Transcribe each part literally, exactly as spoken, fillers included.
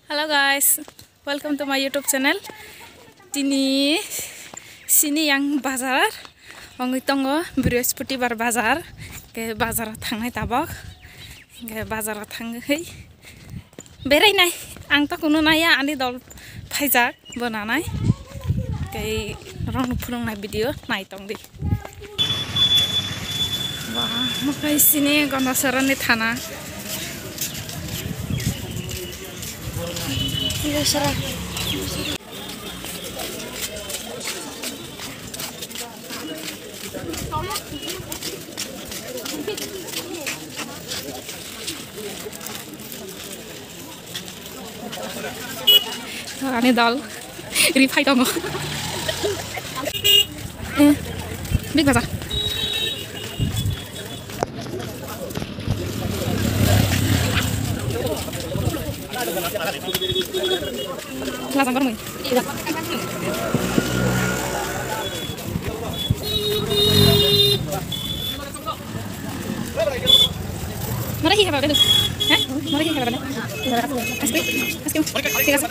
Hello guys, welcome to my YouTube channel. Tini sini yang bazar, ongwi tongo Brihaspatibar bazar, ke bazar thangnai tabok, ke bazar thangwi berai nai, ang to kuno naya, ani dol phaijak. Bo nanai. Tei rong phunuknai video nai tong di. Wah, mukhai sini Gondasarani thana. Gondasara. Ani dal ri phai tongo. Eh, big baza. Lazang gormoi. Marahi haba belu. Ha? Marahi haba belu. Aske, aske. Thik ase.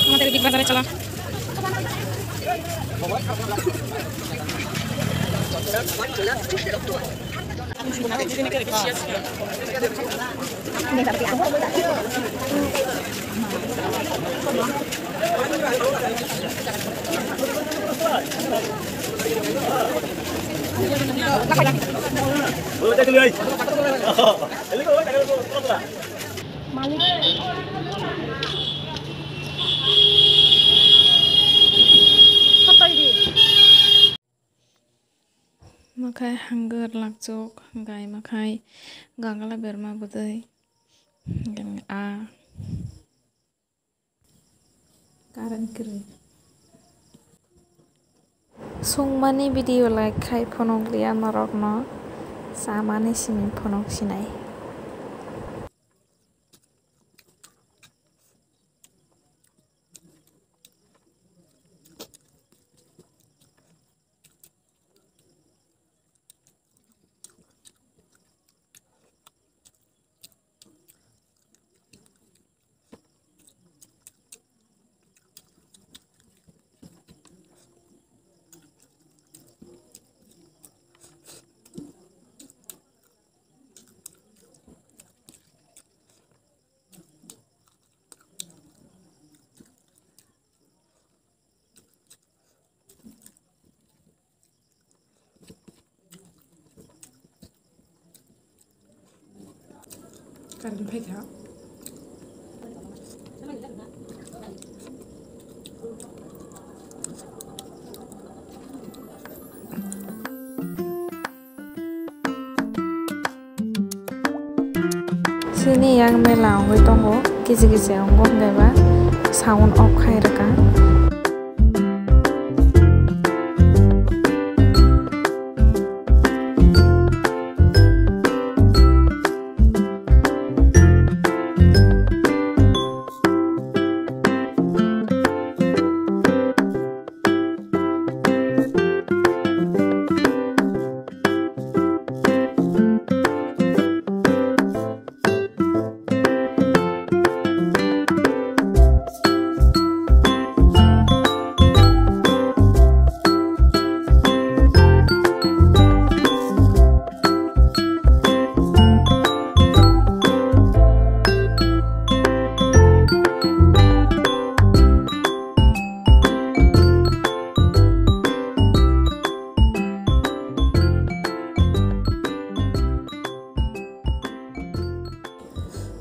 Amader big bazare chola. Makhai hanggar lakchok, gai makhai gagala berma bwdwi, a. Current kwrwi. Sungmani video like khai phunukliya norokno, chamani simi phunuk sinai. Current phaikha. Chini yang mela wngwi tongo, kisi kisi wngo hwnkhe ba sound off khai rwkha.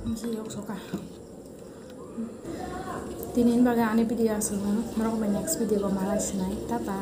Hwnkhe yok soka. Tini ni bagwi ani video aswk no, norok bai next video o malai sinai. Tata.